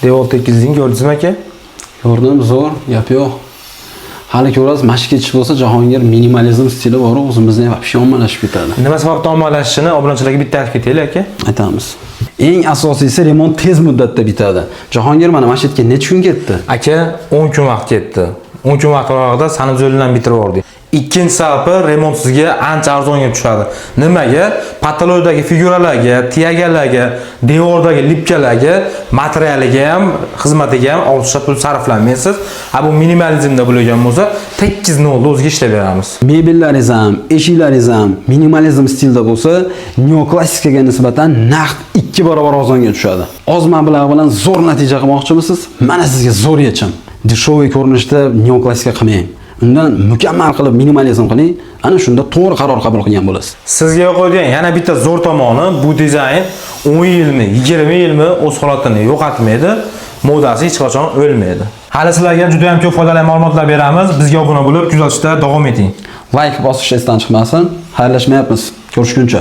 Devor tekizligini ko'rdingizmi, aka? Ko'rdim, zo'r, gap yo'q. Hali ko'rasiz, mana shu ketish bo'lsa, Jahongir, minimalizm stili bor, o'zimizni ham вообще ommalashib ketadi. Nima sababdan ommalashishini obunachilarga bitta aytib ketaylik, aka. Aytamiz. Eng asosiysi, remont tez muddatda bitadi. Jahongir, mana shu yerga necha kun ketdi? Aka, 10 kun vaqt ketdi. 10 kun vaqt oralig'ida санузел dan bitirib yubordik. Ikkinchi sababi, remont sizga ancha arzonga tushadi. Nimaga? Потолок dagi figuralarga, тяга larga, devordagi лепка larga, materialiga ham, xizmatiga ham ortiqcha pul sarflamaysiz. Ha, bu minimalizmda bo'lgan bo'lsa, tekis nolda o'ziga ishlab beramiz. Mebellaringiz ham, eshiklaringiz ham minimalizm stilda bo'lsa, neoklassikaga nisbatan naqd 2 barobar arzonga tushadi. Oz mablag' bilan zo'r natija qilmoqchimisiz? Mana sizga zo'r yechim. Дешёвый ko'rinishda neoklassika qilmang. Undan mukammal qilib minimalizm qiling. Ana shunda to'g'ri qaror qabul qilgan bo'lasiz. Sizga yoqadigan yana bitta zo'r tomoni, bu dizayn 10 yilmi, 20 yilmi o'z holatini yo'qotmaydi, modasi hech qachon o'lmaydi. Hali sizlarga juda ham ko'p foydali ma'lumotlar beramiz. Bizga obuna bo'lib, kuzatishda davom eting. Like bosish esdan chiqmasin. Xayrlashmayapmiz. Ko'rishguncha.